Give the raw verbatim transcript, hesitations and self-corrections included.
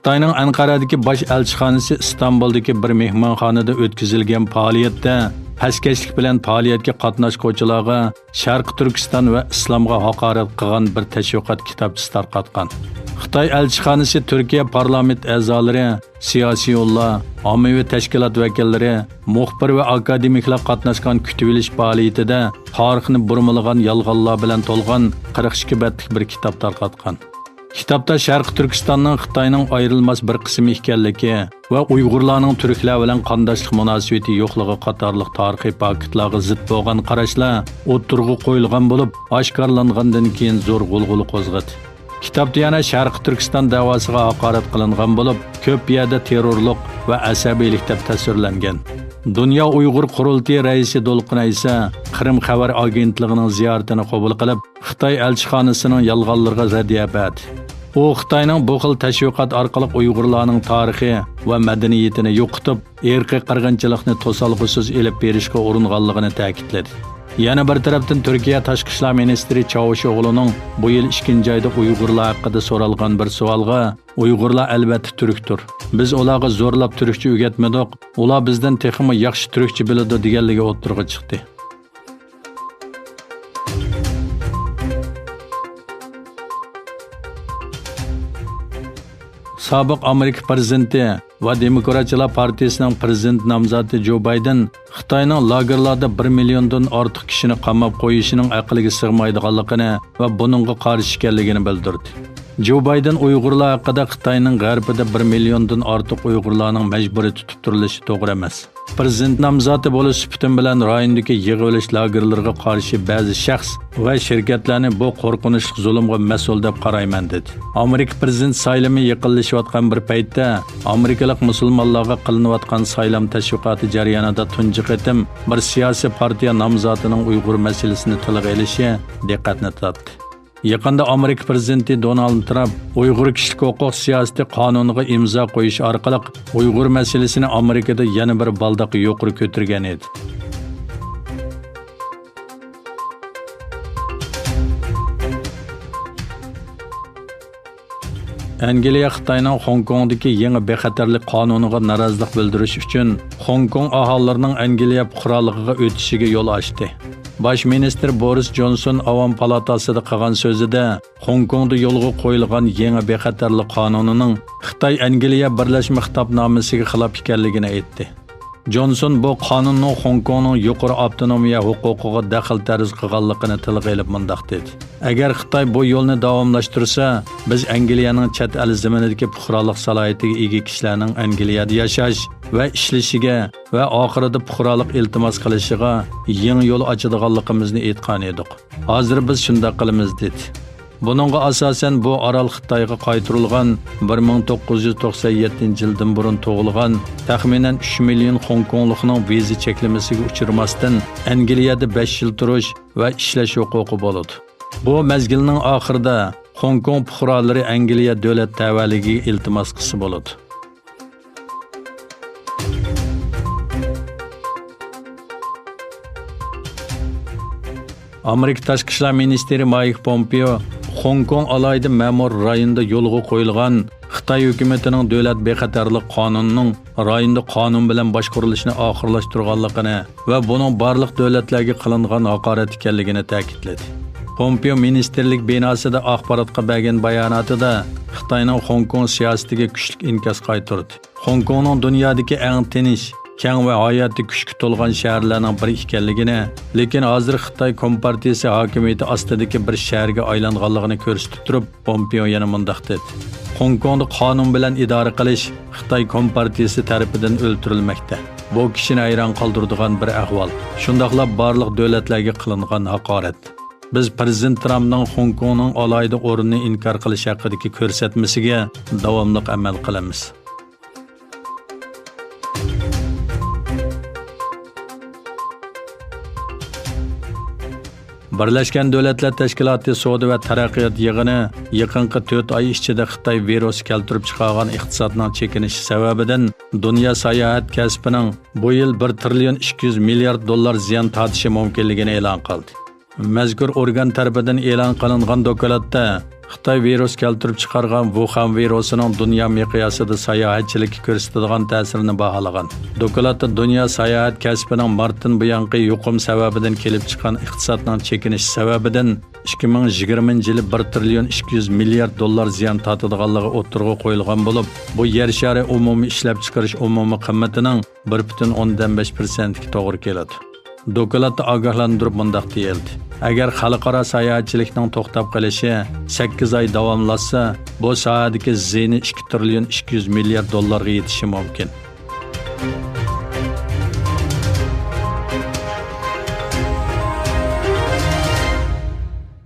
خىتاينىڭ ئەنقەرەدىكى باش ئەلچىخانىسى ئىستانبۇلدىكى بىر مېھمانخانىدا ئۆتكۈزۈلگەن پائالىيەتتە پەسكەشلىك بىلەن پائالىيەتكە قاتناشقۇچىلارغا شەرقىي تۈركىستان ۋە ئىسلامغا ھاقارەت قىلغان بىر تەشۋىقات كىتابچىسى تارقاتقان. خىتاي ئەلچىخانىسى تۈركىيە پارلامېنت ئەزالىرى، سىياسىيونلار، ئاممىۋى تەشكىلات ۋەكىللىرى، مۇخبىر ۋە ئاكادېمىكلار قاتناشقان كۈتۈۋېلىش پائالىيىتىدە تارىخنى بۇرمىلىغان يالغانلار بىلەن تولغان قىرىق ئىككى بەتلىك بىر كىتاب تارقاتقان. كىتابتا شەرقىي تۈركىستاننىڭ خىتاينىڭ ئايرىلماس بىر قىسمى ئىكەنلىكى ۋە ئۇيغۇرلارنىڭ تۈركلەر بىلەن قانداشلىق مۇناسىۋىتى يوقلۇقى قاتارلىق تارىخىي پاكىتلارغا زىت بولغان قاراشلار ئوتتۇرىغا قويۇلغان بولۇپ، ئاشكارىلانغاندىن كېيىن زور غۇلغۇلا قوزغىدى. كىتابتا يەنە شەرقىي تۈركىستان دەۋاسىغا ھاقارەت قىلىنغان بولۇپ، كۆپ يەردە تېررورلۇق ۋە ئەسەبىيلىك دەپ تەسۋىرلەنگەن. دۇنيا ئۇيغۇر قۇرۇلتىيى رەئىسى دولقۇن ئەيسا قىرىم خەۋەر ئاگېنتلىقىنىڭ زىيارىتىنى قوبۇل قىلىپ، خىتاي ئەلچىخانىسىنىڭ يالغانلىرىغا رەددىيە بەردى. ئۇ خىتاينىڭ بۇ خىل تەشۋىقات ئارقىلىق ئۇيغۇرلارنىڭ تارىخى ۋە مەدەنىيىتىنى يوقىتىپ، ئىرقىي قىرغىنچىلىقنى توسالغۇسىز ئېلىپ بېرىشقا ئۇرۇنغانلىقىنى تەكىتلىدى. يەنە بىر تەرەپتىن، تۈركىيە تاشقى ئىشلار مىنىستىرى چاۋۇشئوغلۇنىڭ بۇ يىل ئىككىنچى ئايدا ئۇيغۇرلار ھەققىدە سورالغان بىر سوئالغا، «ئۇيغۇرلار ئەلۋەتتە تۈركتۇر. بىز ئۇلارغا زورلاپ تۈركچە ئۆگەتمىدۇق. ئۇلار بىزدىن تېخىمۇ ياخشى تۈركچە بىلىدۇ» دېگەنلىكى ئوتتۇرىغا چىقتى. سابىق ئامېرىكا پىرېزىدېنتى ۋە دېموكراتچىلار پارتىيىسىنىڭ پىرېزىدېنت نامزاتى جو بايدېن خىتاينىڭ لاگېرلاردا بىر مىليوندىن ئارتۇق كىشىنى قاماپ قويۇشىنىڭ ئەقىلگە سىغمايدىغانلىقىنى ۋە بۇنىڭغا قارشى ئىكەنلىكىنى بىلدۈردى. جو بايدېن ئۇيغۇرلار ھەققىدە خىتاينىڭ غەربىدە بىر مىليوندىن ئارتۇق ئۇيغۇرلارنىڭ مەجبۇرىي تۇتۇپ تۇرۇلۇشى توغرا ئەمەس، پىرېزىدېنت نامزاتى بولۇش سۈپىتىم بىلەن رايوندىكى يىغىۋېلىش لاگېرلىرىغا قارشى بەزى شەخس ۋە شىركەتلەرنى بۇ قورقۇنچلۇق زۇلۇمغا مەسئۇل دەپ قارايمەن، دېدى. ئامېرىكا پىرېزىدېنت سايلىمى يېقىنلىشىۋاتقان بىر پەيتتە، ئامېرىكىلىق مۇسۇلمانلارغا قىلىنىۋاتقان سايلام تەشۋىقاتى جەريانىدا تۇنجى قېتىم بىر سىياسىي پارتىيە نامزاتىنىڭ ئۇيغۇر مەسىلىسىنى تىلغا ئېلىشى دىققەتنى تارتتى. يېقىندا ئامېرىكا پىرېزىدېنتى دونالد ترامپ ئۇيغۇر كىشىلىك ھوقۇق سىياسىتى قانۇنىغا ئىمزا قويۇش ئارقىلىق ئۇيغۇر مەسىلىسىنى ئامېرىكىدا يەنە بىر بالداق يۇقىرى كۆتۈرگەن ئىدى. ئەنگلىيە خىتاينىڭ خوڭكوڭدىكى يېڭى بىخەتەرلىك قانۇنىغا نارازىلىق بىلدۈرۈش ئۈچۈن خوڭكوڭ ئاھالىلىرىنىڭ ئەنگلىيە پۇقرالىقىغا ئۆتۈشىگە يول ئاچتى. باش مىنىستىر بورىس جونسون ئاۋام پالاتاسىدا قىلغان سۆزىدە، خوڭكوڭدا يولغا قويۇلغان يېڭى بىخەتەرلىك قانۇنىنىڭ خىتاي ئەنگلىيە بىرلەشمە خىتابنامىسىگە خىلاپ ئىكەنلىكىنى ئېيتتى. جونسون بۇ قانۇننىڭ خوڭكوڭنىڭ يۇقىرى ئاپتونومىيە ھوقۇقىغا دەخلى تەرۇز قىلغانلىقىنى تىلغا ئېلىپ مۇنداق دېدى: «ئەگەر خىتاي بۇ يولنى داۋاملاشتۇرسا، بىز ئەنگلىيەنىڭ چەت ئەل زېمىنىدىكى پۇقرالىق سالاھىيىتىگە ئىگە كىشىلەرنىڭ ئەنگلىيەدە ياشاش ۋە ئىشلىشىگە ۋە ئاخىرىدا پۇقرالىق ئىلتىماس قىلىشىغا يېڭى يول ئاچىدىغانلىقىمىزنى ئېيتقان ئىدۇق. ھازىر بىز شۇنداق قىلىمىز» دېدى. بۇنىڭغا ئاساسەن، بۇ ئارال خىتايغا قايتۇرۇلغان بىر مىڭ توققۇز يۈز توقسەن يەتتىنچى يىلدىن بۇرۇن تۇغۇلغان تەخمىنەن ئۈچ مىليون خوڭكوڭلۇقنىڭ ۋىزا چەكلىمىسىگە ئۇچرىماستىن، ئەنگلىيەدە بەش يىل تۇرۇش ۋە ئىشلەش ھوقۇقى بولىدۇ. بۇ مەزگىلنىڭ ئاخىرىدا خوڭكوڭ پۇقرالىرى ئەنگلىيە دۆلەت تەۋەلىكىگە ئىلتىماس قىلسا بولىدۇ. ئامېرىكا تاشقى ئىشلار مىنىستىرى مايك پومپېئو خوڭكوڭ ئالاھىدە مەمۇرىي رايونىدا يولغا قويۇلغان خىتاي ھۆكۈمىتىنىڭ دۆلەت بىخەتەرلىك قانۇنىنىڭ رايوندا قانۇن بىلەن باشقۇرۇلۇشىنى ئاخىرلاشتۇرغانلىقىنى ۋە بۇنىڭ بارلىق دۆلەتلەرگە قىلىنغان ھاقارەت ئىكەنلىكىنى تەكىتلىدى. پومپېئو مىنىستىرلىك بىناسىدا ئاخباراتقا بەرگەن باياناتىدا خىتاينىڭ خوڭكوڭ سىياسىتىگە كۈچلۈك ئىنكاس قايتۇردى. خوڭكوڭنىڭ دۇنيادىكى ئەڭ تىنچ، كەڭ ۋە ھاياتىي كۈچكە تولغان شەھەرلەرنىڭ بىرى ئىكەنلىكىنى، لېكىن ھازىر خىتاي كومپارتىيىسى ھاكىمىيىتى ئاستىدىكى بىر شەھەرگە ئايلانغانلىقىنى كۆرسىتىپ تۇرۇپ، پومپېئو يەنە مۇنداق دېدى: «خوڭكوڭدا قانۇن بىلەن ئىدارە قىلىش خىتاي كومپارتىيىسى تەرىپىدىن ئۆلتۈرۈلمەكتە. بۇ كىشىنى ھەيران قالدۇرىدىغان بىر ئەھۋال. شۇنداقلا بارلىق دۆلەتلەرگە قىلىنغان ھاقارەت.» بىز پىرېزىدېنت ترامپنىڭ خوڭكوڭنىڭ ئالاھىدە ئورنىنى ئىنكار قىلىش ھەققىدىكى كۆرسەتمىسىگە داۋاملىق ئەمەل قىلىمىز. بىرلەشكەن دۆلەتلەر تەشكىلاتى سودا ۋە تەرەققىيات يىغىنى يېقىنقى تۆت ئاي ئىچىدە خىتاي ۋىرۇسى كەلتۈرۈپ چىقارغان ئىقتىسادنىڭ چېكىنىشى سەۋەبىدىن دۇنيا ساياھەت كەسپىنىڭ بۇ يىل بىر تىرىليون ئىككى يۈز مىليارد دوللار زىيان تارتىشى مۇمكىنلىكىنى ئېلان قىلدى. مەزكۇر ئورگان تەرىپىدىن ئېلان قىلىنغان دوكلاتتا خىتاي ۋىرۇس كەلتۈرۈپ چىقارغان ۋۇخەن ۋىرۇسىنىڭ دۇنيا مىقياسىدا ساياھەتچىلىككە كۆرسىتىدىغان تەسىرىنى باھالىغان. دوكلاتتا دۇنيا ساياھەت كەسپىنىڭ مارتتىن بۇيانقى يۇقۇم سەۋەبىدىن كېلىپ چىققان ئىقتىسادنىڭ چېكىنىشى سەۋەبىدىن ئىككى مىڭ يىگىرمىنچى يىلى بىر تىرىليون ئىككى يۈز مىليارد دوللار زىيان تارتىدىغانلىقى ئوتتۇرىغا قويۇلغان بولۇپ، بۇ يەر شارى ئومۇمىي ئىشلەپچىقىرىش ئومۇمىي قىممىتىنىڭ بىر پۈتۈن ئوندىن بەش پىرسەنتكە توغرا كېلىدۇ. دوكلاتتا ئاگاھلاندۇرۇپ مۇنداق دېيىلدى: ئەگەر خەلقئارا ساياھەتچىلىكنىڭ توختاپ قېلىشى سەككىز ئاي داۋاملاشسا، بۇ ساھەدىكى زىيىنى ئىككى تىرىليون ئىككى يۈز مىليارد دوللارغا يېتىشى مۇمكىن.